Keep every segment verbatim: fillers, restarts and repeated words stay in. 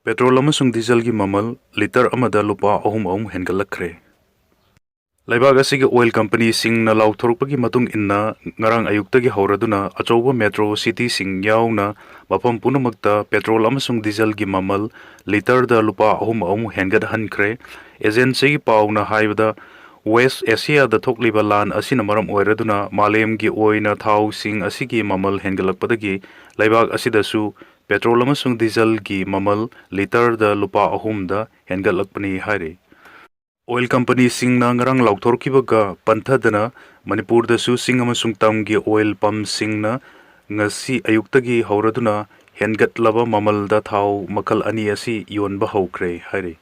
Petrol ꯑꯃꯁꯨꯡ ꯗꯤꯖꯜꯒꯤ ꯃꯃꯜ litre ꯑꯃꯗ ꯂꯨꯄꯥ ꯑꯍꯨꯝ ꯑꯍꯨꯝ ꯍꯦꯟꯒꯠꯂꯛꯈ꯭ꯔꯦ꯫ ꯂꯩꯕꯥꯛ ꯑꯁꯤꯒꯤ ꯑꯣꯏꯜ ꯀꯝꯄꯅꯤꯁꯤꯡꯅ ꯂꯥꯎꯊꯣꯔꯛꯄꯒꯤ ꯃꯇꯨꯡ ꯏꯟꯅ, ꯉꯔꯥꯡ ꯑꯌꯨꯛꯇꯒꯤ ꯍꯧꯔꯗꯨꯅ ꯑꯆꯧꯕ ꯃꯦꯇ꯭ꯔꯣ ꯁꯤꯇꯤꯁꯤꯡ ꯌꯥꯎꯅ ꯃꯐꯝ ꯄꯨꯝꯅꯃꯛꯇ ꯄꯦꯇ꯭ꯔꯣꯜ ꯑꯃꯁꯨꯡ ꯗꯤꯖꯜꯒꯤ ꯃꯃꯜ ꯂꯤꯇꯔꯗ ꯂꯨꯄꯥ ꯑꯍꯨꯝ ꯑꯍꯨꯝ ꯍꯦꯟꯒꯠꯍꯟꯈ꯭ꯔꯦ꯫ ꯑꯦꯖꯦꯟꯁꯤꯒꯤ ꯄꯥꯎꯅ ꯍꯥꯏꯕꯗ, ꯋꯦꯁ ꯑꯦꯁꯤꯌꯥꯗ ꯊꯣꯛꯂꯤꯕ ꯂꯥꯟ ꯑꯁꯤꯅ ꯃꯔꯝ ꯑꯣꯏꯔꯗꯨꯅ ꯃꯥꯂꯦꯝꯒꯤ ꯑꯣꯏꯅ ꯊꯥꯎꯁꯤꯡ ꯑꯁꯤꯒꯤ ꯃꯃꯜ ꯍꯦꯟꯒꯠꯂꯛꯄꯗꯒꯤ ꯂꯩꯕꯥꯛ ꯑꯁꯤꯗꯁꯨ ꯄꯦꯇ꯭ꯔꯣꯜ ꯑꯃꯁꯨꯡ ꯗꯤꯖꯜꯒꯤ ꯃꯃꯜ ꯂꯤꯇꯔꯗ ꯂꯨꯄꯥ ꯑꯍꯨꯝꯗ ꯍꯦꯟꯒꯠꯂꯛꯄꯅꯤ ꯍꯥꯏꯔꯤ꯫ ꯑꯣꯏꯜ ꯀꯝꯄꯅꯤꯁꯤꯡꯅ ꯉꯔꯥꯡ ꯂꯥꯎꯊꯣꯔꯛꯈꯤꯕꯒ ꯄꯟꯊꯗꯅ ꯃꯅꯤꯄꯨꯔꯗꯁꯨ ꯆꯤꯡ ꯑꯃꯁꯨꯡ ꯇꯝꯒꯤ ꯑꯣꯏꯜ ꯄꯝꯁꯤꯡꯅ ꯉꯁꯤ ꯑꯌꯨꯛꯇꯒꯤ ꯍꯧꯔꯗꯨꯅ ꯍꯦꯟꯒꯠꯂꯕ ꯃꯃꯜꯗ ꯊꯥꯎ ꯃꯈꯜ ꯑꯅꯤ ꯑꯁꯤ ꯌꯣꯟꯕ ꯍꯧꯈ꯭ꯔꯦ ꯍꯥꯏꯔꯤ꯫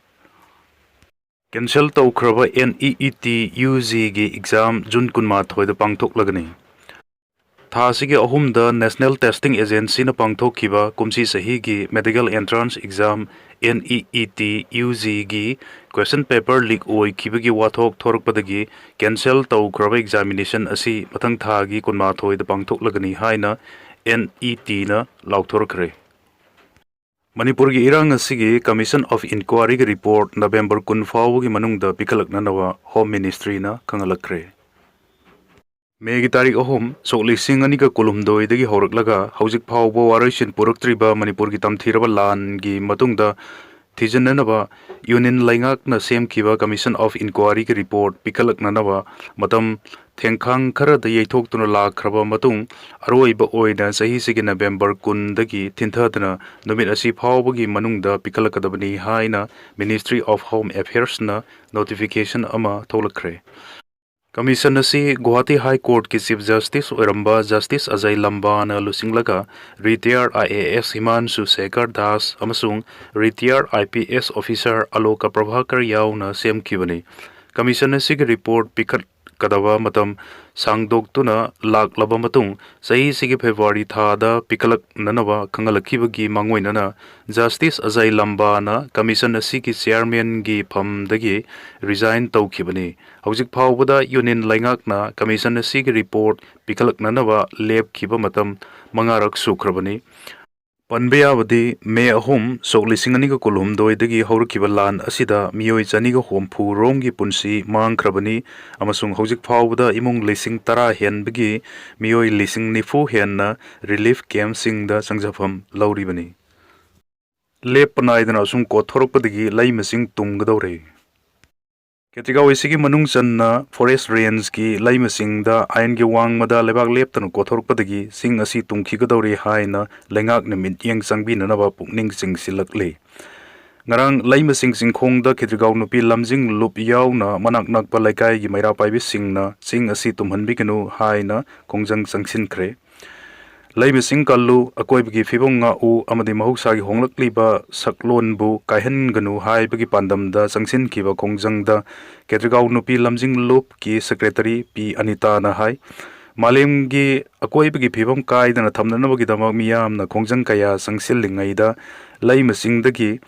ꯀꯦꯟꯁꯦꯜ ꯇꯧꯈ꯭ꯔꯕ NEET UGꯒꯤ ꯑꯦꯛꯖꯥꯝ ꯖꯨꯟ ꯀꯨꯟꯃꯥꯊꯣꯏꯗ ꯄꯥꯡꯊꯣꯛꯂꯒꯅꯤ꯫ ꯊꯥ ꯑꯁꯤꯒꯤ ꯑꯍꯨꯝꯗ National Testing Agencyꯅ ꯄꯥꯡꯊꯣꯛꯈꯤꯕ ꯀꯨꯝꯁꯤ ꯆꯍꯤꯒꯤ medical entrance exam, NEET UGꯒꯤ question paper leak ꯑꯣꯏꯈꯤꯕꯒꯤ ꯋꯥꯊꯣꯛ ꯊꯣꯔꯛꯄꯗꯒꯤ ꯀꯦꯟꯁꯦꯜ ꯇꯧꯈ꯭ꯔꯕ ꯑꯦꯛꯖꯥꯃꯤꯅꯦꯁꯟ ꯑꯁꯤ ꯃꯊꯪ ꯊꯥꯒꯤ ꯀꯨꯟꯃꯥꯊꯣꯏꯗ ꯄꯥꯡꯊꯣꯛꯂꯒꯅꯤ ꯍꯥꯏꯅ NETꯅ ꯂꯥꯎꯊꯣꯔꯛꯈ꯭ꯔꯦ꯫ ꯃꯅꯤꯄꯨꯔꯒꯤ ꯏꯔꯥꯡ ꯑꯁꯤꯒꯤ Commission of Inquiryꯒꯤ report November ꯀꯨꯟ ꯐꯥꯎꯕꯒꯤ ꯃꯅꯨꯡꯗ ꯄꯤꯈꯠꯂꯛꯅꯅꯕ Home Ministryꯅ ꯈꯪꯍꯜꯂꯛꯈ꯭ꯔꯦ꯫ ꯃꯦꯒꯤ ꯇꯥꯔꯤꯛ ꯑꯍꯨꯝ, ꯁꯣꯛ ꯂꯤꯁꯤꯡ ꯑꯅꯤꯒ ꯀꯨꯟꯍꯨꯝꯗꯣꯏꯗꯒꯤ ꯍꯧꯔꯛꯂꯒ ꯍꯧꯖꯤꯛ ꯐꯥꯎꯕ ꯋꯥꯔꯣꯏꯁꯤꯟ ꯄꯨꯔꯛꯇ꯭ꯔꯤꯕ ꯃꯅꯤꯄꯨꯔꯒꯤ ꯇꯝꯊꯤꯔꯕ ꯂꯥꯟꯒꯤ ꯃꯇꯨꯡꯗ ꯊꯤꯖꯤꯟꯅꯅꯕ ꯌꯨꯅꯤꯌꯟ ꯂꯩꯉꯥꯛꯅ ꯁꯦꯝꯈꯤꯕ Commission of Inquiryꯒꯤ report ꯄꯤꯈꯠꯂꯛꯅꯅꯕ ꯃꯇꯝ ꯊꯦꯡꯈꯥꯡ ꯈꯔꯗ ꯌꯩꯊꯣꯛꯇꯨꯅ ꯂꯥꯛꯈ꯭ꯔꯕ ꯃꯇꯨꯡ, ꯑꯔꯣꯏꯕ ꯑꯣꯏꯅ ꯆꯍꯤꯁꯤꯒꯤ November ꯀꯨꯟꯗꯒꯤ ꯊꯤꯟꯊꯗꯨꯅ ꯅꯨꯃꯤꯠ ꯑꯁꯤ ꯐꯥꯎꯕꯒꯤ ꯃꯅꯨꯡꯗ ꯄꯤꯈꯠꯂꯛꯀꯗꯕꯅꯤ ꯍꯥꯏꯅ Ministry of Home Affairsꯅ notification ꯑꯃ ꯊꯣꯛꯂꯛꯈ꯭ꯔꯦ꯫ Commission ꯑꯁꯤ ꯒꯨꯋꯥꯍꯥꯇꯤ High Courtꯀꯤ Chief Justice ꯑꯣꯏꯔꯝꯕ Justice Ajay ꯂꯝꯕꯥꯅ ꯂꯨꯆꯤꯡꯂꯒ retired IAS ꯍꯤꯃꯥꯟꯁꯨ Sekhar Das ꯑꯃꯁꯨꯡ retired IPS officer ꯑꯂꯣꯀ ꯄ꯭ꯔꯚꯥꯀꯔ ꯌꯥꯎꯅ ꯁꯦꯝꯈꯤꯕꯅꯤ꯫ Commission ꯑꯁꯤꯒꯤ report ꯄꯤꯈꯠꯀꯗꯕ ꯃꯇꯝ ꯁꯥꯡꯗꯣꯛꯇꯨꯅ ꯂꯥꯛꯂꯕ ꯃꯇꯨꯡ, ꯆꯍꯤꯁꯤꯒꯤ February ꯊꯥꯗ ꯄꯤꯈꯠꯂꯛꯅꯅꯕ ꯈꯪꯍꯜꯂꯛꯈꯤꯕꯒꯤ ꯃꯥꯡꯑꯣꯏꯅꯅ Justice ꯑꯖꯌ ꯂꯝꯕꯥꯅ Commission ꯑꯁꯤꯒꯤ Chairmanꯒꯤ ꯐꯝꯗꯒꯤ resign ꯇꯧꯈꯤꯕꯅꯤ꯫ ꯍꯧꯖꯤꯛ ꯐꯥꯎꯕꯗ ꯌꯨꯅꯤꯌꯟ ꯂꯩꯉꯥꯛꯅ Commission ꯑꯁꯤꯒꯤ report ꯄꯤꯈꯠꯂꯛꯅꯅꯕ ꯂꯦꯞꯈꯤꯕ ꯃꯇꯝ ꯃꯉꯥꯔꯛ ꯁꯨꯈ꯭ꯔꯕꯅꯤ꯫ ꯄꯟꯕ ꯌꯥꯕꯗꯤ, ꯃꯦ ꯑꯍꯨꯝ, ꯁꯣꯛ ꯂꯤꯁꯤꯡ ꯑꯅꯤꯒ ꯀꯨꯟꯍꯨꯝꯗꯣꯏꯗꯒꯤ ꯍꯧꯔꯛꯈꯤꯕ ꯂꯥꯟ ꯑꯁꯤꯗ ꯃꯤꯑꯣꯏ ꯆꯅꯤꯒ ꯍꯨꯝꯐꯨ ꯔꯣꯝꯒꯤ ꯄꯨꯟꯁꯤ ꯃꯥꯡꯈ꯭ꯔꯕꯅꯤ ꯑꯃꯁꯨꯡ ꯍꯧꯖꯤꯛ ꯐꯥꯎꯕꯗ ꯏꯃꯨꯡ ꯂꯤꯁꯤꯡ ꯇꯔꯥ ꯍꯦꯟꯕꯒꯤ ꯃꯤꯑꯣꯏ ꯂꯤꯁꯤꯡ ꯅꯤꯐꯨ ꯍꯦꯟꯅ ꯔꯤꯂꯤꯐ ꯀꯦꯝꯞꯁꯤꯡꯗ ꯆꯪꯖꯐꯝ ꯂꯧꯔꯤꯕꯅꯤ꯫ ꯂꯦꯞꯄ ꯅꯥꯏꯗꯅ ꯑꯁꯨꯝ ꯀꯣꯊꯣꯔꯛꯄꯗꯒꯤ ꯂꯩ ꯃꯁꯤꯡ ꯇꯨꯝꯒꯗꯧꯔꯦ꯫ ꯈꯦꯇ꯭ꯔꯤꯒꯥꯎ ꯑꯁꯤꯒꯤ ꯃꯅꯨꯡ ꯆꯟꯅ ꯐꯣꯔꯦꯁ ꯔꯦꯟꯖꯀꯤ ꯂꯩꯃꯁꯤꯡꯗ ꯑꯥꯏꯟꯒꯤ ꯋꯥꯡꯃꯗ ꯂꯩꯕꯥꯛ ꯂꯦꯞꯇꯅ ꯀꯣꯊꯣꯔꯛꯄꯗꯒꯤ ꯆꯤꯡ ꯑꯁꯤ ꯇꯨꯝꯈꯤꯒꯗꯧꯔꯤ ꯍꯥꯏꯅ ꯂꯩꯉꯥꯛꯅ ꯃꯤꯠꯌꯦꯡ ꯆꯪꯕꯤꯅꯅꯕ ꯄꯨꯛꯅꯤꯡ ꯆꯤꯡꯁꯤꯜꯂꯛꯂꯤ꯫ ꯉꯔꯥꯡ ꯂꯩꯃꯁꯤꯡ ꯆꯤꯡꯈꯣꯡꯗ ꯈꯦꯇ꯭ꯔꯤꯒꯥꯎ ꯅꯨꯄꯤ ꯂꯝꯖꯤꯡ ꯂꯨꯞ ꯌꯥꯎꯅ ꯃꯅꯥꯛ ꯅꯛꯄ ꯂꯩꯀꯥꯏꯒꯤ ꯃꯩꯔꯥ ꯄꯥꯏꯕꯤꯁꯤꯡꯅ ꯆꯤꯡ ꯑꯁꯤ ꯇꯨꯝꯍꯟꯕꯤꯒꯅꯨ ꯍꯥꯏꯅ ꯈꯣꯡꯖꯪ ꯆꯪꯁꯤꯟꯈ꯭ꯔꯦ꯫ ꯂꯩꯃꯁꯤꯡ ꯀꯜꯂꯨ, ꯑꯀꯣꯏꯕꯒꯤ ꯐꯤꯕꯝ ꯉꯥꯛꯎ ꯑꯃꯗꯤ ꯃꯍꯧꯁꯥꯒꯤ ꯍꯣꯡꯂꯛꯂꯤꯕ ꯁꯛꯂꯣꯟꯕꯨ ꯀꯥꯏꯍꯟꯒꯅꯨ ꯍꯥꯏꯕꯒꯤ ꯄꯥꯟꯗꯝꯗ ꯆꯪꯁꯤꯟꯈꯤꯕ ꯈꯣꯡꯖꯪꯗ ꯈꯦꯇ꯭ꯔꯤꯒꯥꯎ ꯅꯨꯄꯤ ꯂꯝꯖꯤꯡ ꯂꯨꯞꯀꯤ ꯁꯦꯀ꯭ꯔꯦꯇꯔꯤ ꯄꯤ ꯑꯅꯤꯇꯥꯅ ꯍꯥꯏ, ꯃꯥꯂꯦꯝꯒꯤ ꯑꯀꯣꯏꯕꯒꯤ ꯐꯤꯕꯝ ꯀꯥꯏꯗꯅ ꯊꯝꯅꯅꯕꯒꯤꯗꯃꯛ ꯃꯤꯌꯥꯝꯅ ꯈꯣꯡꯖꯪ ꯀꯌꯥ ꯆꯪꯁꯤꯜꯂꯤꯉꯩꯗ ꯂꯩꯃꯁꯤꯡꯗꯒꯤ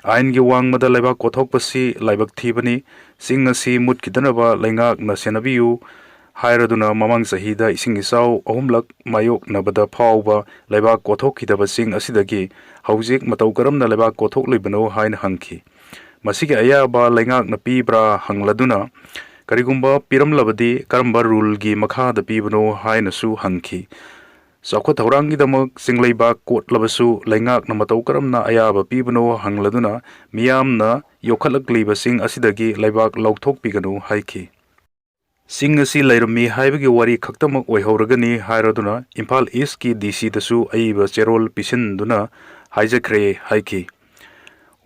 ꯑꯥꯏꯟꯒꯤ ꯋꯥꯡꯃꯗ ꯂꯩꯕꯥꯛ ꯀꯣꯊꯣꯛꯄꯁꯤ ꯂꯥꯏꯕꯛ ꯊꯤꯕꯅꯤ꯫ ꯆꯤꯡ ꯑꯁꯤ ꯃꯨꯠꯈꯤꯗꯅꯕ ꯂꯩꯉꯥꯛꯅ ꯁꯦꯟꯅꯕꯤꯌꯨ ꯍꯥꯏꯔꯗꯨꯅ ꯃꯃꯥꯡ ꯆꯍꯤꯗ ꯏꯁꯤꯡ ꯏꯆꯥꯎ ꯑꯍꯨꯝꯂꯛ ꯃꯥꯌꯣꯛꯅꯕꯗ ꯐꯥꯎꯕ ꯂꯩꯕꯥꯛ ꯀꯣꯊꯣꯛꯈꯤꯗꯕꯁꯤꯡ ꯑꯁꯤꯗꯒꯤ ꯍꯧꯖꯤꯛ ꯃꯇꯧ ꯀꯔꯝꯅ ꯂꯩꯕꯥꯛ ꯀꯣꯊꯣꯛꯂꯤꯕꯅꯣ ꯍꯥꯏꯅ ꯍꯪꯈꯤ꯫ ꯃꯁꯤꯒꯤ ꯑꯌꯥꯕ ꯂꯩꯉꯥꯛꯅ ꯄꯤꯕ꯭ꯔꯥ ꯍꯪꯂꯗꯨꯅ, ꯀꯔꯤꯒꯨꯝꯕ ꯄꯤꯔꯝꯂꯕꯗꯤ ꯀꯔꯝꯕ ꯔꯨꯜꯒꯤ ꯃꯈꯥꯗ ꯄꯤꯕꯅꯣ ꯍꯥꯏꯅꯁꯨ ꯍꯪꯈꯤ꯫ ꯆꯥꯎꯈꯠ ꯊꯧꯔꯥꯡꯒꯤꯗꯃꯛ ꯆꯤꯡꯂꯩꯕꯥꯛ ꯀꯣꯠꯂꯕꯁꯨ ꯂꯩꯉꯥꯛꯅ ꯃꯇꯧ ꯀꯔꯝꯅ ꯑꯌꯥꯕ ꯄꯤꯕꯅꯣ ꯍꯪꯂꯗꯨꯅ ꯃꯤꯌꯥꯝꯅ ꯌꯣꯛꯈꯠꯂꯛꯂꯤꯕꯁꯤꯡ ꯑꯁꯤꯗꯒꯤ ꯂꯩꯕꯥꯛ ꯂꯧꯊꯣꯛꯄꯤꯒꯅꯨ ꯍꯥꯏꯈꯤ꯫ ꯆꯤꯡ ꯑꯁꯤ ꯂꯩꯔꯝꯃꯤ ꯍꯥꯏꯕꯒꯤ ꯋꯥꯔꯤ ꯈꯛꯇꯃꯛ ꯑꯣꯏꯍꯧꯔꯒꯅꯤ ꯍꯥꯏꯔꯗꯨꯅ ꯏꯝꯐꯥꯜ ꯏꯁꯀꯤ ꯗꯤ ꯁꯤꯗꯁꯨ ꯑꯏꯕ ꯆꯦꯔꯣꯜ ꯄꯤꯁꯤꯟꯗꯨꯅ ꯍꯥꯏꯖꯈ꯭ꯔꯦ ꯍꯥꯏꯈꯤ꯫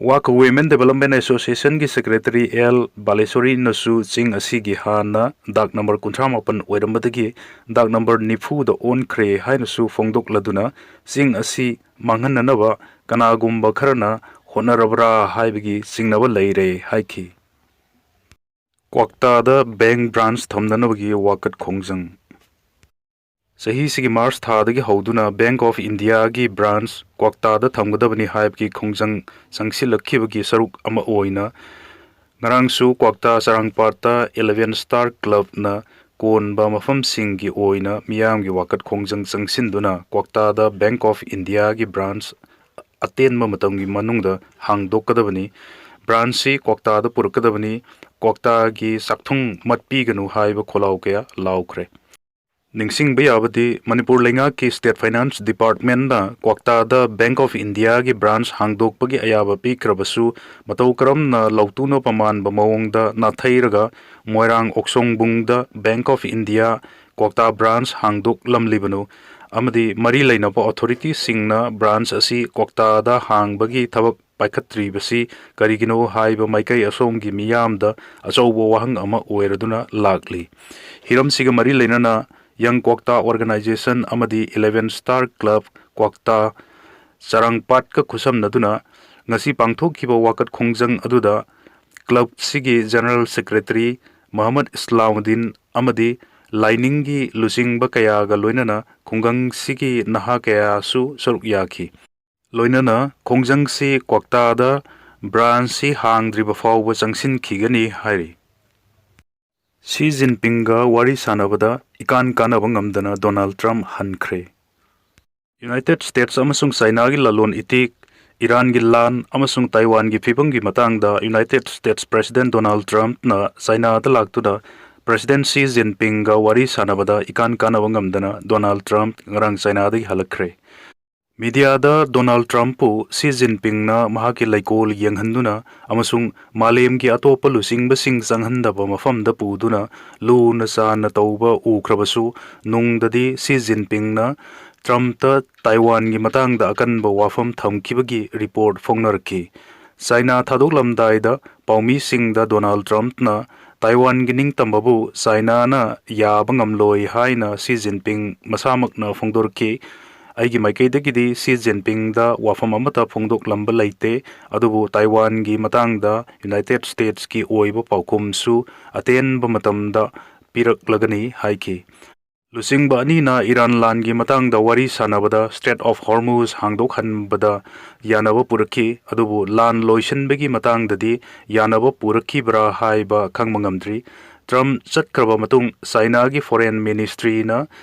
ꯋꯥꯈ ꯋꯨꯃꯦꯟ ꯗꯦꯕꯂꯞꯃꯦꯟ ꯑꯦꯁꯣꯁꯤꯌꯦꯁꯟꯒꯤ ꯁꯦꯀ꯭ꯔꯦꯇꯔꯤ ꯑꯦꯜ ꯕꯥꯂꯦꯁꯣꯔꯤꯅꯁꯨ ꯆꯤꯡ ꯑꯁꯤꯒꯤ ꯍꯥꯟꯅ ꯗꯥꯛ ꯅꯝꯕꯔ ꯀꯨꯟꯊ꯭ꯔꯥ ꯃꯥꯄꯟ ꯑꯣꯏꯔꯝꯕꯗꯒꯤ ꯗꯥꯛ ꯅꯝꯕꯔ ꯅꯤꯐꯨꯗ ꯑꯣꯟꯈ꯭ꯔꯦ ꯍꯥꯏꯅꯁꯨ ꯐꯣꯡꯗꯣꯛꯂꯗꯨꯅ ꯆꯤꯡ ꯑꯁꯤ ꯃꯥꯡꯍꯟꯅꯅꯕ ꯀꯅꯥꯒꯨꯝꯕ ꯈꯔꯅ ꯍꯣꯠꯅꯔꯕ꯭ꯔꯥ ꯍꯥꯏꯕꯒꯤ ꯆꯤꯡꯅꯕ ꯂꯩꯔꯦ ꯍꯥꯏꯈꯤ꯫ ꯀ꯭ꯋꯥꯛꯇꯥꯗ ꯕꯦꯡꯛ ꯕ꯭ꯔꯥꯟꯆ ꯊꯝꯅꯅꯕꯒꯤ ꯋꯥꯀꯠ ꯈꯣꯡꯖꯪ꯫ ꯆꯍꯤꯁꯤꯒꯤ ꯃꯥꯔꯆ ꯊꯥꯗꯒꯤ ꯍꯧꯗꯨꯅ ꯕꯦꯡꯛ ꯑꯣꯐ ꯏꯟꯗꯤꯌꯥꯒꯤ ꯕ꯭ꯔꯥꯟꯆ ꯀ꯭ꯋꯥꯛꯇꯥꯗ ꯊꯝꯒꯗꯕꯅꯤ ꯍꯥꯏꯕꯒꯤ ꯈꯣꯡꯖꯪ ꯆꯪꯁꯤꯜꯂꯛꯈꯤꯕꯒꯤ ꯁꯔꯨꯛ ꯑꯃ ꯑꯣꯏꯅ ꯉꯔꯥꯡꯁꯨ ꯀ꯭ꯋꯥꯛꯇꯥ ꯆꯔꯥꯡꯄꯥꯠꯇ ꯏꯂꯦꯚꯦꯟ ꯁ꯭ꯇꯥꯔ ꯀ꯭ꯂꯕꯅ ꯀꯣꯟꯕ ꯃꯐꯝꯁꯤꯡꯒꯤ ꯑꯣꯏꯅ ꯃꯤꯌꯥꯝꯒꯤ ꯋꯥꯀꯠ ꯈꯣꯡꯖꯪ ꯆꯪꯁꯤꯟꯗꯨꯅ ꯀ꯭ꯋꯥꯛꯇꯥꯗ Bank of Indiaꯒꯤ branch ꯑꯇꯦꯟꯕ ꯃꯇꯝꯒꯤ ꯃꯅꯨꯡꯗ ꯍꯥꯡꯗꯣꯛꯀꯗꯕꯅꯤ꯫ Branchꯁꯤ ꯀ꯭ꯋꯥꯛꯇꯥꯗ ꯄꯨꯔꯛꯀꯗꯕꯅꯤ꯫ ꯀ꯭ꯋꯥꯛꯇꯥꯒꯤ ꯆꯥꯛꯊꯨꯡ ꯃꯠꯄꯤꯒꯅꯨ ꯍꯥꯏꯕ ꯈꯣꯜꯂꯥꯎ ꯀꯌꯥ ꯂꯥꯎꯈ꯭ꯔꯦ꯫ ꯅꯤꯡꯁꯤꯡꯕ ꯌꯥꯕꯗꯤ, ꯃꯅꯤꯄꯨꯔ ꯂꯩꯉꯥꯛꯀꯤ State Finance Departmentꯅ ꯀ꯭ꯋꯥꯛꯇꯥꯗ Bank of Indiaꯒꯤ branch ꯍꯥꯡꯗꯣꯛꯄꯒꯤ ꯑꯌꯥꯕ ꯄꯤꯈ꯭ꯔꯕꯁꯨ, ꯃꯇꯧ ꯀꯔꯝꯅ ꯂꯧꯇꯨꯅ ꯄꯃꯥꯟꯕ ꯃꯑꯣꯡꯗ ꯅꯥꯊꯩꯔꯒ ꯃꯣꯏꯔꯥꯡ ꯑꯣꯛꯁꯣꯡꯕꯨꯡꯗ Bank of India ꯀ꯭ꯋꯥꯛꯇꯥ branch ꯍꯥꯡꯗꯣꯛꯂꯝꯂꯤꯕꯅꯣ ꯑꯃꯗꯤ ꯃꯔꯤ ꯂꯩꯅꯕ authorityꯁꯤꯡꯅ branch ꯑꯁꯤ ꯀ꯭ꯋꯥꯛꯇꯥꯗ ꯍꯥꯡꯕꯒꯤ ꯊꯕꯛ ꯄꯥꯏꯈꯠꯇ꯭ꯔꯤꯕꯁꯤ ꯀꯔꯤꯒꯤꯅꯣ ꯍꯥꯏꯕ ꯃꯥꯏꯀꯩ ꯑꯁꯣꯝꯒꯤ ꯃꯤꯌꯥꯝꯗ ꯑꯆꯧꯕ ꯋꯥꯍꯪ ꯑꯃ ꯑꯣꯏꯔꯗꯨꯅ ꯂꯥꯛꯂꯤ꯫ ꯍꯤꯔꯝꯁꯤꯒ ꯃꯔꯤ ꯂꯩꯅꯅ Young Kwakta Organisation ꯑꯃꯗꯤ Eleven Star Club ꯀ꯭ꯋꯥꯛꯇꯥ ꯆꯔꯥꯡꯄꯥꯠꯀ ꯈꯨꯠꯁꯝꯅꯗꯨꯅ ꯉꯁꯤ ꯄꯥꯡꯊꯣꯛꯈꯤꯕ ꯋꯥꯀꯠ ꯈꯣꯡꯖꯪ ꯑꯗꯨꯗ clubꯁꯤꯒꯤ General Secretary ꯃꯨꯍꯝꯃꯗ ꯏꯁꯂꯥꯎꯗꯤꯟ ꯑꯃꯗꯤ ꯂꯥꯏꯅꯤꯡꯒꯤ ꯂꯨꯆꯤꯡꯕ ꯀꯌꯥꯒ ꯂꯣꯏꯅꯅ ꯈꯨꯡꯒꯪꯁꯤꯒꯤ ꯅꯍꯥ ꯀꯌꯥꯁꯨ ꯁꯔꯨꯛ ꯌꯥꯈꯤ꯫ ꯂꯣꯏꯅꯅ ꯈꯣꯡꯖꯪꯁꯤ ꯀ꯭ꯋꯥꯛꯇꯥꯗ branchꯁꯤ ꯍꯥꯡꯗ꯭ꯔꯤꯕ ꯐꯥꯎꯕ ꯆꯪꯁꯤꯟꯈꯤꯒꯅꯤ ꯍꯥꯏꯔꯤ꯫ ꯁꯤ ꯖꯤꯟꯄꯤꯡꯒ ꯋꯥꯔꯤ ꯁꯥꯟꯅꯕꯗ ꯏꯀꯥꯟ ꯀꯥꯟꯅꯕ ꯉꯝꯗꯅ ꯗꯣꯅꯥꯜꯗ ꯇ꯭ꯔꯝꯞ ꯍꯟꯈ꯭ꯔꯦ꯫ United States ꯑꯃꯁꯨꯡ ꯆꯥꯏꯅꯥꯒꯤ ꯂꯂꯣꯟ ꯏꯇꯤꯛ, ꯏꯔꯥꯟꯒꯤ ꯂꯥꯟ ꯑꯃꯁꯨꯡ ꯇꯥꯏꯋꯥꯟꯒꯤ ꯐꯤꯕꯝꯒꯤ ꯃꯇꯥꯡꯗ United States President ꯗꯣꯅꯥꯜꯗ ꯇ꯭ꯔꯝꯞꯅ ꯆꯥꯏꯅꯥꯗ ꯂꯥꯛꯇꯨꯅ President ꯁꯤ ꯖꯤꯟꯄꯤꯡꯒ ꯋꯥꯔꯤ ꯁꯥꯟꯅꯕꯗ ꯏꯀꯥꯟ ꯀꯥꯟꯅꯕ ꯉꯝꯗꯅ ꯗꯣꯅꯥꯜꯗ ꯇ꯭ꯔꯝꯞ ꯉꯔꯥꯡ ꯆꯥꯏꯅꯥꯗꯒꯤ ꯍꯜꯂꯛꯈ꯭ꯔꯦ꯫ ꯃꯤꯗꯤꯌꯥꯗ ꯗꯣꯅꯥꯜꯗ ꯇ꯭ꯔꯝꯞꯄꯨ ꯁꯤ ꯖꯤꯟꯄꯤꯡꯅ ꯃꯍꯥꯛꯀꯤ ꯂꯩꯀꯣꯜ ꯌꯦꯡꯍꯟꯗꯨꯅ ꯑꯃꯁꯨꯡ ꯃꯥꯂꯦꯝꯒꯤ ꯑꯇꯣꯞꯄ ꯂꯨꯆꯤꯡꯕꯁꯤꯡ ꯆꯪꯍꯟꯗꯕ ꯃꯐꯝꯗ ꯄꯨꯗꯨꯅ ꯂꯨꯅ ꯆꯥꯟꯅ ꯇꯧꯕ ꯎꯈ꯭ꯔꯕꯁꯨ, ꯅꯨꯡꯗꯗꯤ ꯁꯤ ꯖꯤꯟꯄꯤꯡꯅ ꯇ꯭ꯔꯝꯞꯇ ꯇꯥꯏꯋꯥꯟꯒꯤ ꯃꯇꯥꯡꯗ ꯑꯀꯟꯕ ꯋꯥꯐꯝ ꯊꯝꯈꯤꯕꯒꯤ ꯔꯤꯄꯣꯔꯠ ꯐꯣꯡꯅꯔꯛꯈꯤ꯫ ꯆꯥꯏꯅꯥ ꯊꯥꯗꯣꯛꯂꯝꯗꯥꯏꯗ ꯄꯥꯎꯃꯤꯁꯤꯡꯗ ꯗꯣꯅꯥꯜꯗ ꯇ꯭ꯔꯝꯞꯅ ꯇꯥꯏꯋꯥꯟꯒꯤ ꯅꯤꯡꯇꯝꯕꯕꯨ ꯆꯥꯏꯅꯥꯅ ꯌꯥꯕ ꯉꯝꯂꯣꯏ ꯍꯥꯏꯅ ꯁꯤ ꯖꯤꯟꯄꯤꯡ ꯃꯁꯥꯃꯛꯅ ꯐꯣꯡꯗꯣꯔꯛꯈꯤ꯫ ꯑꯩꯒꯤ ꯃꯥꯏꯀꯩꯗꯒꯤꯗꯤ ꯁꯤ ꯖꯤꯟꯄꯤꯡꯗ ꯋꯥꯐꯝ ꯑꯃꯠꯇ ꯐꯣꯡꯗꯣꯛꯂꯝꯕ ꯂꯩꯇꯦ, ꯑꯗꯨꯕꯨ ꯇꯥꯏꯋꯥꯟꯒꯤ ꯃꯇꯥꯡꯗ ꯌꯨꯅꯥꯏꯇꯦꯗ ꯁ꯭ꯇꯦꯠꯁꯀꯤ ꯑꯣꯏꯕ ꯄꯥꯎꯈꯨꯝꯁꯨ ꯑꯇꯦꯟꯕ ꯃꯇꯝꯗ ꯄꯤꯔꯛꯂꯒꯅꯤ ꯍꯥꯏꯈꯤ꯫ ꯂꯨꯆꯤꯡꯕ ꯑꯅꯤꯅ ꯏꯔꯥꯟ ꯂꯥꯟꯒꯤ ꯃꯇꯥꯡꯗ ꯋꯥꯔꯤ ꯁꯥꯟꯅꯕꯗ Strait of Hormuz ꯍꯥꯡꯗꯣꯛꯍꯟꯕꯗ ꯌꯥꯅꯕ ꯄꯨꯔꯛꯈꯤ, ꯑꯗꯨꯕꯨ ꯂꯥꯟ ꯂꯣꯏꯁꯤꯟꯕꯒꯤ ꯃꯇꯥꯡꯗꯗꯤ ꯌꯥꯅꯕ ꯄꯨꯔꯛꯈꯤꯕ꯭ꯔꯥ ꯍꯥꯏꯕ ꯈꯪꯕ ꯉꯝꯗ꯭ꯔꯤ꯫ ꯇ꯭ꯔꯝꯞ ꯆꯠꯈ꯭ꯔꯕ ꯃꯇꯨꯡ ꯆꯥꯏꯅꯥꯒꯤ ꯐꯣꯔꯦꯟ ꯃꯤꯅꯤꯁꯇ꯭ꯔꯤꯅ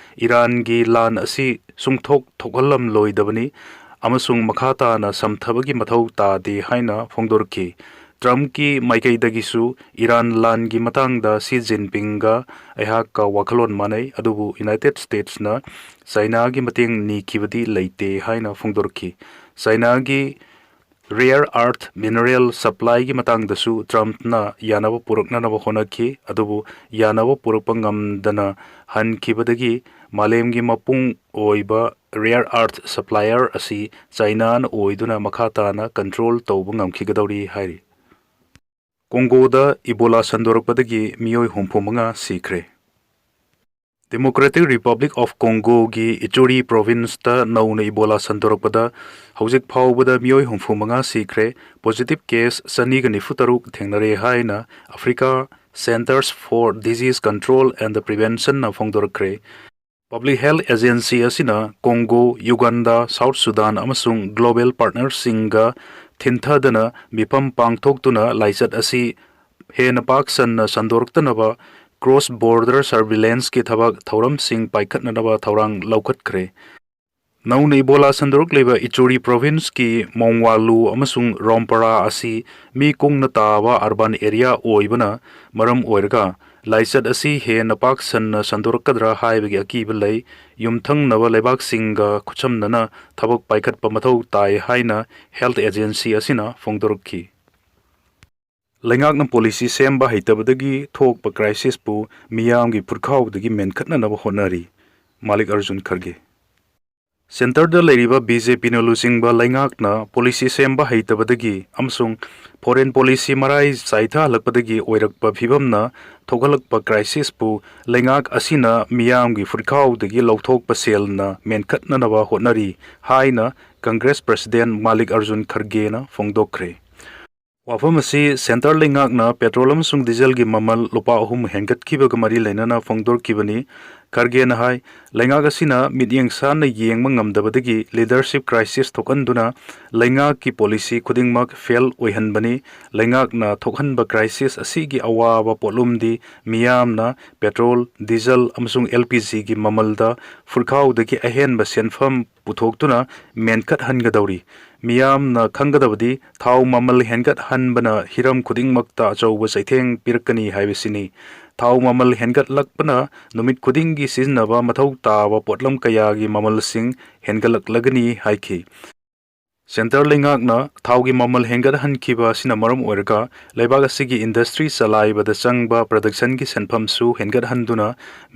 ꯏꯔꯥꯟꯒꯤ ꯂꯥꯟ ꯑꯁꯤ ꯁꯨꯡꯊꯣꯛ ꯊꯣꯛꯍꯜꯂꯝꯂꯣꯏꯗꯕꯅꯤ ꯑꯃꯁꯨꯡ ꯃꯈꯥ ꯇꯥꯅ ꯁꯝꯊꯕꯒꯤ ꯃꯊꯧ ꯇꯥꯗꯦ ꯍꯥꯏꯅ ꯐꯣꯡꯗꯣꯔꯛꯈꯤ꯫ ꯇ꯭ꯔꯝꯞꯀꯤ ꯃꯥꯏꯀꯩꯗꯒꯤꯁꯨ ꯏꯔꯥꯟ ꯂꯥꯟꯒꯤ ꯃꯇꯥꯡꯗ ꯁꯤ ꯖꯤꯟꯄꯤꯡꯒ ꯑꯩꯍꯥꯛꯀ ꯋꯥꯈꯜꯂꯣꯟ ꯃꯥꯟꯅꯩ, ꯑꯗꯨꯕꯨ ꯌꯨꯅꯥꯏꯇꯦꯗ ꯁ꯭ꯇꯦꯠꯁꯅ ꯆꯥꯏꯅꯥꯒꯤ ꯃꯇꯦꯡ ꯅꯤꯈꯤꯕꯗꯤ ꯂꯩꯇꯦ ꯍꯥꯏꯅ ꯐꯣꯡꯗꯣꯔꯛꯈꯤ꯫ ꯆꯥꯏꯅꯥꯒꯤ ꯔꯦꯌꯔ ꯑꯥꯔꯊ ꯃꯤꯅꯔꯦꯜ ꯁꯄ꯭ꯂꯥꯏꯒꯤ ꯃꯇꯥꯡꯗꯁꯨ ꯇ꯭ꯔꯝꯞꯅ ꯌꯥꯅꯕ ꯄꯨꯔꯛꯅꯅꯕ ꯍꯣꯠꯅꯈꯤ, ꯑꯗꯨꯕꯨ ꯌꯥꯅꯕ ꯄꯨꯔꯛꯄ ꯉꯝꯗꯅ ꯍꯟꯈꯤꯕꯗꯒꯤ ꯃꯥꯂꯦꯝꯒꯤ ꯃꯄꯨꯡ ꯑꯣꯏꯕ ꯔꯦꯌꯔ ꯑꯥꯔꯊ ꯁꯄ꯭ꯂꯥꯏꯌꯔ ꯑꯁꯤ ꯆꯥꯏꯅꯥꯅ ꯑꯣꯏꯗꯨꯅ ꯃꯈꯥ ꯇꯥꯅ ꯀꯟꯇ꯭ꯔꯣꯜ ꯇꯧꯕ ꯉꯝꯈꯤꯒꯗꯧꯔꯤ ꯍꯥꯏꯔꯤ꯫ ꯀꯣꯡꯒꯣꯗ ꯏꯕꯣꯂꯥ ꯁꯟꯗꯣꯔꯛꯄꯗꯒꯤ ꯃꯤꯑꯣꯏ ꯍꯨꯝꯐꯨ ꯃꯉꯥ ꯁꯤꯈ꯭ꯔꯦ꯫ ꯗꯦꯃꯣꯀ꯭ꯔꯦꯇꯤꯛ ꯔꯤꯄꯕ꯭ꯂꯤꯛ ꯑꯣꯐ ꯀꯣꯡꯒꯣꯒꯤ ꯏꯆꯨꯔꯤ ꯄ꯭ꯔꯣꯚꯤꯟꯁꯇ ꯅꯧꯅ ꯏꯕꯣꯂꯥ ꯁꯟꯗꯣꯔꯛꯄꯗ ꯍꯧꯖꯤꯛ ꯐꯥꯎꯕꯗ ꯃꯤꯑꯣꯏ ꯍꯨꯝꯐꯨ ꯃꯉꯥ ꯁꯤꯈ꯭ꯔꯦ꯫ ꯄꯣꯖꯤꯇꯤꯚ ꯀꯦꯁ ꯆꯅꯤꯒ ꯅꯤꯐꯨ ꯇꯔꯨꯛ ꯊꯦꯡꯅꯔꯦ ꯍꯥꯏꯅ Africa Centers for Disease Control and Preventionꯅ ꯐꯣꯡꯗꯣꯔꯛꯈ꯭ꯔꯦ꯫ ꯄꯕ꯭ꯂꯤꯛ ꯍꯦꯜꯊ ꯑꯦꯖꯦꯟꯁꯤ ꯑꯁꯤꯅ ꯀꯣꯡꯒꯣ, ꯌꯨꯒꯥꯟꯗꯥ, ꯁꯥꯎꯊ ꯁꯨꯗꯥꯟ ꯑꯃꯁꯨꯡ ꯒ꯭ꯂꯣꯕꯦꯜ ꯄꯥꯔꯠꯅꯔꯁꯤꯡꯒ ꯊꯤꯟꯊꯗꯅ ꯃꯤꯐꯝ ꯄꯥꯡꯊꯣꯛꯇꯨꯅ ꯂꯥꯏꯆꯠ ꯑꯁꯤ ꯍꯦꯟꯅ ꯄꯥꯛ ꯁꯟꯅ ꯁꯟꯗꯣꯔꯛꯇꯅꯕ ꯀ꯭ꯔꯣꯁ ꯕꯣꯔꯗꯔ ꯁꯔꯚꯤꯂꯦꯟꯁꯀꯤ ꯊꯕꯛ ꯊꯧꯔꯝꯁꯤꯡ ꯄꯥꯏꯈꯠꯅꯅꯕ ꯊꯧꯔꯥꯡ ꯂꯧꯈꯠꯈ꯭ꯔꯦ꯫ ꯅꯧꯅ ꯏꯕꯣꯂꯥ ꯁꯟꯗꯣꯔꯛꯂꯤꯕ ꯏꯆꯨꯔꯤ ꯄ꯭ꯔꯣꯚꯤꯟꯁꯀꯤ ꯃꯣꯡꯋꯥꯂꯨ ꯑꯃꯁꯨꯡ ꯔꯣꯝꯄꯔꯥ ꯑꯁꯤ ꯃꯤ ꯀꯨꯡꯅ ꯇꯥꯕ ꯑꯔꯕꯥꯟ ꯑꯦꯔꯤꯌꯥ ꯑꯣꯏꯕꯅ ꯃꯔꯝ ꯑꯣꯏꯔꯒ ꯂꯥꯏꯆꯠ ꯑꯁꯤ ꯍꯦꯟꯅ ꯄꯥꯛ ꯁꯟꯅ ꯁꯟꯗꯣꯔꯛꯀꯗ꯭ꯔꯥ ꯍꯥꯏꯕꯒꯤ ꯑꯀꯤꯕ ꯂꯩ꯫ ꯌꯨꯝꯊꯪꯅꯕ ꯂꯩꯕꯥꯛꯁꯤꯡꯒ ꯈꯨꯠꯁꯝꯅꯅ ꯊꯕꯛ ꯄꯥꯏꯈꯠꯄ ꯃꯊꯧ ꯇꯥꯏ ꯍꯥꯏꯅ ꯍꯦꯜꯊ ꯑꯦꯖꯦꯟꯁꯤ ꯑꯁꯤꯅ ꯐꯣꯡꯗꯣꯔꯛꯈꯤ꯫ ꯂꯩꯉꯥꯛꯅ ꯄꯣꯂꯤꯁꯤ ꯁꯦꯝꯕ ꯍꯩꯇꯕꯗꯒꯤ ꯊꯣꯛꯄ ꯀ꯭ꯔꯥꯏꯁꯤꯁꯄꯨ ꯃꯤꯌꯥꯝꯒꯤ ꯐꯨꯔꯈꯥꯎꯗꯒꯤ ꯃꯦꯟꯈꯠꯅꯅꯕ ꯍꯣꯠꯅꯔꯤ, ꯃꯥꯂꯤꯛ ꯑꯔꯖꯨꯟ ꯈꯔꯒꯦ꯫ ꯁꯦꯟꯇꯔꯗ ꯂꯩꯔꯤꯕ ꯕꯤ ꯖꯦ ꯄꯤꯅ ꯂꯨꯆꯤꯡꯕ ꯂꯩꯉꯥꯛꯅ ꯄꯣꯂꯤꯁꯤ ꯁꯦꯝꯕ ꯍꯩꯇꯕꯗꯒꯤ ꯑꯃꯁꯨꯡ ꯐꯣꯔꯦꯟ ꯄꯣꯂꯤꯁꯤ ꯃꯔꯥꯏ ꯆꯥꯏꯊꯍꯜꯂꯛꯄꯗꯒꯤ ꯑꯣꯏꯔꯛꯄ ꯐꯤꯚꯝꯅ ꯊꯣꯛꯍꯜꯂꯛꯄ ꯀ꯭ꯔꯥꯏꯁꯤꯁꯄꯨ ꯂꯩꯉꯥꯛ ꯑꯁꯤꯅ ꯃꯤꯌꯥꯝꯒꯤ ꯐꯨꯔꯤꯈꯥꯎꯗꯒꯤ ꯂꯧꯊꯣꯛꯄ ꯁꯦꯜꯅ ꯃꯦꯟꯈꯠꯅꯅꯕ ꯍꯣꯠꯅꯔꯤ ꯍꯥꯏꯅ ꯀꯪꯒ꯭ꯔꯦꯁ ꯄ꯭ꯔꯁꯤꯗꯦꯟ ꯃꯥꯂꯤꯛ ꯑꯔꯖꯨꯟ ꯈꯔꯒꯦꯅ ꯐꯣꯡꯗꯣꯛꯈ꯭ꯔꯦ꯫ ꯋꯥꯐꯝ ꯑꯁꯤ ꯁꯦꯟꯇꯔ ꯂꯩꯉꯥꯛꯅ ꯄꯦꯇ꯭ꯔꯣꯜ ꯑꯃꯁꯨꯡ ꯗꯤꯖꯜꯒꯤ ꯃꯃꯜ ꯂꯨꯄꯥ ꯑꯍꯨꯝ ꯍꯦꯟꯒꯠꯈꯤꯕꯒ ꯃꯔꯤ ꯂꯩꯅꯅ ꯐꯣꯡꯗꯣꯔꯛꯈꯤꯕꯅꯤ꯫ ꯈꯔꯒꯦꯅ ꯍꯥꯏ, ꯂꯩꯉꯥꯛ ꯑꯁꯤꯅ ꯃꯤꯠꯌꯦꯡ ꯁꯥꯟꯅ ꯌꯦꯡꯕ ꯉꯝꯗꯕꯗꯒꯤ leadership crisis ꯊꯣꯛꯍꯟꯗꯨꯅ ꯂꯩꯉꯥꯛꯀꯤ policy ꯈꯨꯗꯤꯡꯃꯛ fail ꯑꯣꯏꯍꯟꯕꯅꯤ꯫ ꯂꯩꯉꯥꯛꯅ ꯊꯣꯛꯍꯟꯕ crisis ꯑꯁꯤꯒꯤ ꯑꯋꯥꯕ ꯄꯣꯠꯂꯨꯝꯗꯤ ꯃꯤꯌꯥꯝꯅ petrol, diesel ꯑꯃꯁꯨꯡ L P G ꯒꯤ ꯃꯃꯜꯗ ꯐꯨꯔꯈꯥꯎꯗꯒꯤ ꯑꯍꯦꯟꯕ ꯁꯦꯟꯐꯝ ꯄꯨꯊꯣꯛꯇꯨꯅ ꯃꯦꯟꯈꯠꯍꯟꯒꯗꯧꯔꯤ꯫ ꯃꯤꯌꯥꯝꯅ ꯈꯪꯒꯗꯕꯗꯤ ꯊꯥꯎ ꯃꯃꯜ ꯍꯦꯟꯒꯠꯍꯟꯕꯅ ꯍꯤꯔꯝ ꯈꯨꯗꯤꯡꯃꯛꯇ ꯑꯆꯧꯕ ꯆꯩꯊꯦꯡ ꯄꯤꯔꯛꯀꯅꯤ ꯍꯥꯏꯕꯁꯤꯅꯤ꯫ ꯊꯥꯎ ꯃꯃꯜ ꯍꯦꯟꯒꯠꯂꯛꯄꯅ ꯅꯨꯃꯤꯠ ꯈꯨꯗꯤꯡꯒꯤ ꯁꯤꯖꯤꯟꯅꯕ ꯃꯊꯧ ꯇꯥꯕ ꯄꯣꯠꯂꯝ ꯀꯌꯥꯒꯤ ꯃꯃꯜꯁꯤꯡ ꯍꯦꯟꯒꯠꯂꯛꯂꯒꯅꯤ ꯍꯥꯏꯈꯤ꯫ Centre ꯂꯩꯉꯥꯛꯅ ꯊꯥꯎꯒꯤ ꯃꯃꯜ ꯍꯦꯟꯒꯠꯍꯟꯈꯤꯕ ꯑꯁꯤꯅ ꯃꯔꯝ ꯑꯣꯏꯔꯒ ꯂꯩꯕꯥꯛ ꯑꯁꯤꯒꯤ industry ꯆꯂꯥꯏꯕꯗ ꯆꯪꯕ production ꯒꯤ ꯁꯦꯟꯐꯝꯁꯨ ꯍꯦꯟꯒꯠꯍꯟꯗꯨꯅ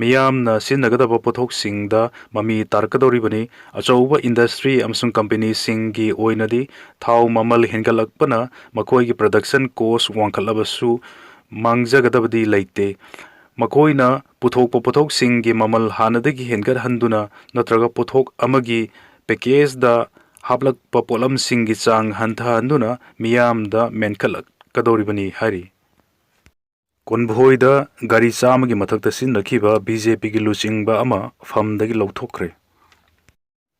ꯃꯤꯌꯥꯝꯅ ꯁꯤꯖꯤꯟꯅꯒꯗꯕ ꯄꯣꯠꯊꯣꯛꯁꯤꯡꯗ ꯃꯃꯤ ꯇꯥꯔꯛꯀꯗꯧꯔꯤꯕꯅꯤ꯫ ꯑꯆꯧꯕ industry ꯑꯃꯁꯨꯡ company ꯁꯤꯡꯒꯤ ꯑꯣꯏꯅꯗꯤ ꯊꯥꯎ ꯃꯃꯜ ꯍꯦꯟꯒꯠꯂꯛꯄꯅ ꯃꯈꯣꯏꯒꯤ production cost ꯋꯥꯡꯈꯠꯂꯕꯁꯨ ꯃꯥꯡꯖꯒꯗꯕꯗꯤ ꯂꯩꯇꯦ꯫ ꯃꯈꯣꯏꯅ ꯄꯨꯊꯣꯛꯄ ꯄꯣꯠꯊꯣꯛꯁꯤꯡꯒꯤ ꯃꯃꯜ ꯍꯥꯟꯅꯗꯒꯤ ꯍꯦꯟꯒꯠꯍꯟꯗꯨꯅ ꯅꯠꯇ꯭ꯔꯒ ꯄꯣꯠꯊꯣꯛ ꯑꯃꯒꯤ package ꯗ ꯍꯥꯞꯂꯛꯄ ꯄꯣꯠꯂꯝꯁꯤꯡꯒꯤ ꯆꯥꯡ ꯍꯟꯊꯍꯟꯗꯨꯅ ꯃꯤꯌꯥꯝꯗ ꯃꯦꯟꯈꯠꯂꯛꯀꯗꯧꯔꯤꯕꯅꯤ ꯍꯥꯏꯔꯤ꯫ ꯀꯣꯟꯚꯣꯏꯗ ꯒꯥꯔꯤ ꯆꯥꯝꯃꯒꯤ ꯃꯊꯛꯇ ꯁꯤꯖꯤꯟꯅꯈꯤꯕ B J P ꯒꯤ ꯂꯨꯆꯤꯡꯕ ꯑꯃ ꯐꯝꯗꯒꯤ ꯂꯧꯊꯣꯛꯈ꯭ꯔꯦ꯫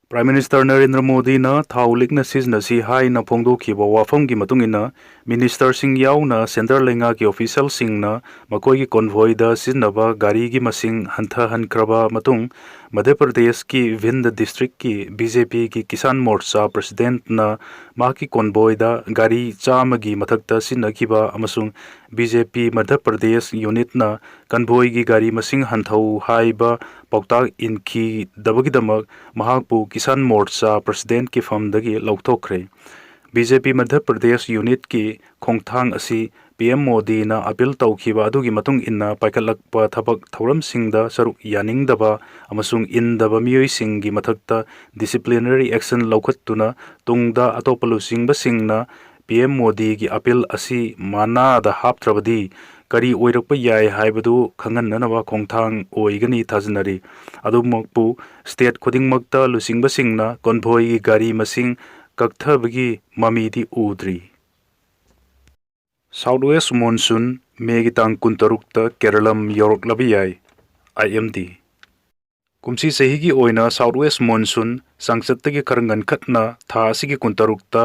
Prime Minister ꯅꯔꯦꯟꯗ꯭ꯔ ꯃꯣꯗꯤꯅ ꯊꯥꯎ ꯂꯤꯛꯅ ꯁꯤꯖꯤꯟꯅꯁꯤ ꯍꯥꯏꯅ ꯐꯣꯡꯗꯣꯛꯈꯤꯕ ꯋꯥꯐꯝꯒꯤ ꯃꯇꯨꯡ ꯏꯟꯅ, minister ꯁꯤꯡ ꯌꯥꯎꯅ centre ꯂꯩꯉꯥꯛꯀꯤ official ꯁꯤꯡꯅ ꯃꯈꯣꯏꯒꯤ convoy ꯗ ꯁꯤꯖꯤꯟꯅꯕ ꯒꯥꯔꯤꯒꯤ ꯃꯁꯤꯡ ꯍꯟꯊꯍꯟꯈ꯭ꯔꯕ ꯃꯇꯨꯡ, ꯃꯙ꯭ꯌ ꯄ꯭ꯔꯗꯦꯁꯀꯤ ꯚꯤꯟꯗ district ꯀꯤ B J P ꯒꯤ ꯀꯤꯁꯥꯟ ꯃꯣꯔꯆꯥ president ꯅ ꯃꯍꯥꯛꯀꯤ convoy ꯗ ꯒꯥꯔꯤ ꯆꯥꯝꯃꯒꯤ ꯃꯊꯛꯇ ꯁꯤꯖꯤꯟꯅꯈꯤꯕ ꯑꯃꯁꯨꯡ B J P Madhya Pradesh unit ꯅ convoy ꯒꯤ ꯒꯥꯔꯤ ꯃꯁꯤꯡ ꯍꯟꯊꯧ ꯍꯥꯏꯕ ꯄꯥꯎꯇꯥꯛ ꯏꯟꯈꯤꯗꯕꯒꯤꯗꯃꯛ ꯃꯍꯥꯛꯄꯨ ꯀꯤꯁꯥꯟ ꯃꯣꯔꯆꯥ president ꯀꯤ ꯐꯝꯗꯒꯤ ꯂꯧꯊꯣꯛꯈ꯭ꯔꯦ꯫ B J P Madhya Pradesh unit ꯀꯤ ꯈꯣꯡꯊꯥꯡ ꯑꯁꯤ P M ꯃꯣꯗꯤꯅ appeal ꯇꯧꯈꯤꯕ ꯑꯗꯨꯒꯤ ꯃꯇꯨꯡ ꯏꯟꯅ ꯄꯥꯏꯈꯠꯂꯛꯄ ꯊꯕꯛ ꯊꯧꯔꯝꯁꯤꯡꯗ ꯁꯔꯨꯛ ꯌꯥꯅꯤꯡꯗꯕ ꯑꯃꯁꯨꯡ ꯏꯟꯗꯕ ꯃꯤꯑꯣꯏꯁꯤꯡꯒꯤ ꯃꯊꯛꯇ disciplinary action ꯂꯧꯈꯠꯇꯨꯅ ꯇꯨꯡꯗ ꯑꯇꯣꯞꯄ ꯂꯨꯆꯤꯡꯕꯁꯤꯡꯅ P M ꯃꯣꯗꯤꯒꯤ appeal ꯑꯁꯤ ꯃꯅꯥꯗ ꯍꯥꯞꯇ꯭ꯔꯕꯗꯤ ꯀꯔꯤ ꯑꯣꯏꯔꯛꯄ ꯌꯥꯏ ꯍꯥꯏꯕꯗꯨ ꯈꯪꯍꯟꯅꯅꯕ ꯈꯣꯡꯊꯥꯡ ꯑꯣꯏꯒꯅꯤ ꯊꯥꯖꯅꯔꯤ꯫ ꯑꯗꯨꯃꯛꯄꯨ, state ꯈꯨꯗꯤꯡꯃꯛꯇ ꯂꯨꯆꯤꯡꯕꯁꯤꯡꯅ convoy ꯒꯤ ꯒꯥꯔꯤ ꯃꯁꯤꯡ ꯀꯛꯊꯕꯒꯤ ꯃꯃꯤꯗꯤ ꯎꯗ꯭ꯔꯤ꯫ South West monsoon ꯃꯦꯒꯤ ꯇꯥꯡ ꯀꯨꯟꯇꯔꯨꯛꯇ ꯀꯦꯔꯂꯝ ꯌꯧꯔꯛꯂꯕ ꯌꯥꯏ, I M D꯫ ꯀꯨꯝꯁꯤ ꯆꯍꯤꯒꯤ ꯑꯣꯏꯅ South West Monsoon ꯆꯥꯡꯆꯠꯇꯒꯤ ꯈꯔ ꯉꯟꯈꯠꯅ ꯊꯥ ꯑꯁꯤꯒꯤ ꯀꯨꯟꯇꯔꯨꯛꯇ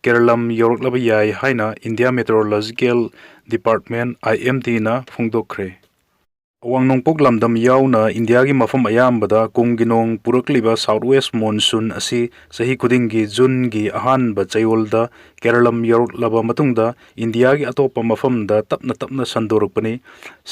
ꯀꯦꯔꯂꯝ ꯌꯧꯔꯛꯂꯕ ꯌꯥꯏ ꯍꯥꯏꯅ India Meteorological Department, I M D ꯅ ꯐꯣꯡꯗꯣꯛꯈ꯭ꯔꯦ꯫ ꯑꯋꯥꯡ ꯅꯣꯡꯄꯣꯛ ꯂꯝꯗꯝ ꯌꯥꯎꯅ ꯏꯟꯗꯤꯌꯥꯒꯤ ꯃꯐꯝ ꯑꯌꯥꯝꯕꯗ ꯀꯨꯝꯒꯤ ꯅꯣꯡ ꯄꯨꯔꯛꯂꯤꯕ South West Monsoon ꯑꯁꯤ ꯆꯍꯤ ꯈꯨꯗꯤꯡꯒꯤ ꯖꯨꯟꯒꯤ ꯑꯍꯥꯟꯕ ꯆꯌꯣꯜꯗ ꯀꯦꯔꯂꯝ ꯌꯧꯔꯛꯂꯕ ꯃꯇꯨꯡꯗ ꯏꯟꯗꯤꯌꯥꯒꯤ ꯑꯇꯣꯞꯄ ꯃꯐꯝꯗ ꯇꯞꯅ ꯇꯞꯅ ꯁꯟꯗꯣꯔꯛꯄꯅꯤ꯫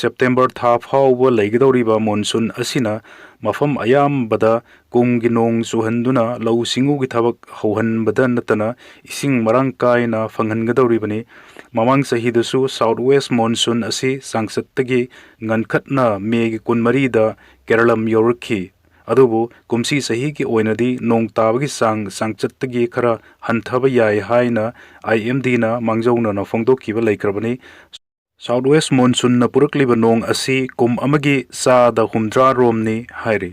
ꯁꯦꯞꯇꯦꯝꯕꯔ ꯊꯥ ꯐꯥꯎꯕ ꯂꯩꯒꯗꯧꯔꯤꯕ monsoon ꯑꯁꯤꯅ ꯃꯐꯝ ꯑꯌꯥꯝꯕꯗ ꯀꯨꯝꯒꯤ ꯅꯣꯡ ꯆꯨꯍꯟꯗꯨꯅ ꯂꯧꯎ ꯁꯤꯡꯎꯒꯤ ꯊꯕꯛ ꯍꯧꯍꯟꯕꯗ ꯅꯠꯇꯅ ꯏꯁꯤꯡ ꯃꯔꯥꯡ ꯀꯥꯏꯅ ꯐꯪꯍꯟꯒꯗꯧꯔꯤꯕꯅꯤ꯫ ꯃꯃꯥꯡ ꯆꯍꯤꯗꯁꯨ South West Monsoon ꯑꯁꯤ ꯆꯥꯡꯆꯠꯇꯒꯤ ꯉꯟꯈꯠꯅ ꯃꯦꯒꯤ ꯀꯨꯟꯃꯔꯤꯗ ꯀꯦꯔꯂꯝ ꯌꯧꯔꯛꯈꯤ꯫ ꯑꯗꯨꯕꯨ ꯀꯨꯝꯁꯤ ꯆꯍꯤꯒꯤ ꯑꯣꯏꯅꯗꯤ ꯅꯣꯡ ꯇꯥꯕꯒꯤ ꯆꯥꯡ ꯆꯥꯡꯆꯠꯇꯒꯤ ꯈꯔ ꯍꯟꯊꯕ ꯌꯥꯏ ꯍꯥꯏꯅ I M D ꯅ ꯃꯥꯡꯖꯧꯅꯅ ꯐꯣꯡꯗꯣꯛꯈꯤꯕ ꯂꯩꯈ꯭ꯔꯕꯅꯤ꯫ South West Monsoon ꯅ ꯄꯨꯔꯛꯂꯤꯕ ꯅꯣꯡ ꯑꯁꯤ ꯀꯨꯝ ꯑꯃꯒꯤ ꯆꯥꯗ ꯍꯨꯝꯗ꯭ꯔꯥ ꯔꯣꯝꯅꯤ ꯍꯥꯏꯔꯤ꯫